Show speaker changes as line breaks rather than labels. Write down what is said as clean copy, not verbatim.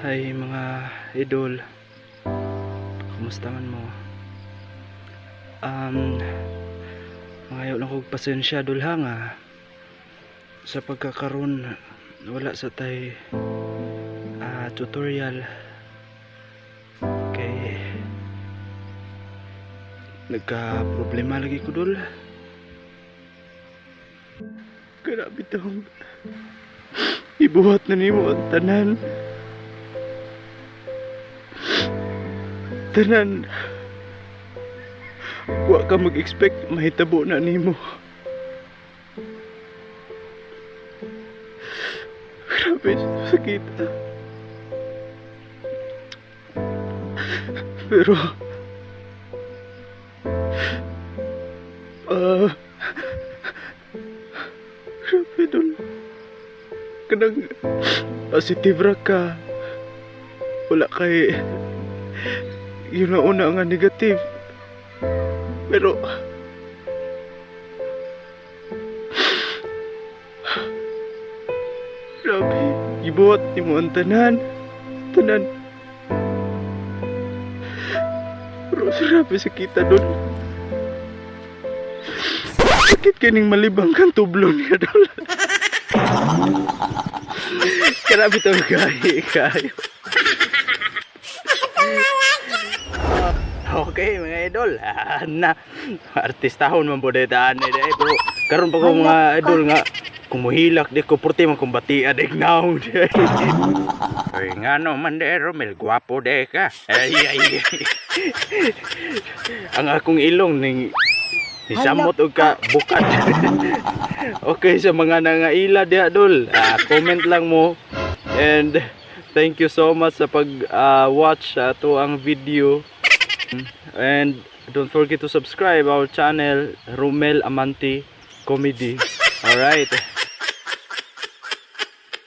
Hi, mga idol. Kumusta man mo? Mangayo lang kog pasensya, dol, ha, nga sa pagkakaroon wala sa tay tutorial kay nagka problema lagi ko, dol. Grabe tong ibuhat na nimo ang tanan. Tanan. Wa ka mag-expect mahitabo na nimo. Grabe, sakit. Pero grabe, dol. Kanang positive ra ka. Wala kay yun na una nga negative. Pero grabe, gibuhat nimo ang tanan. Tanan. Pero grabe sa kita dol. Sakit kining malibang kang tublon ka, dol. Grabe to gahi kayo. Okay, mga idol. Ah, na artistahon man po dito ani dai, pero karon pa ko, mga idol, nga kumuhilak di ko porte man kung batia dig naong di. Ay, nga no man de, Romel, gwapo de ka. Ay ay. Ang akong ilong ning nisamot og ka bukad. Okay, sa mga nangaila diha, dol. Ah, comment lang mo and thank you so much sa pag watch sa ato ang video. And don't forget to subscribe our channel, Romel Amante Comedy. Alright.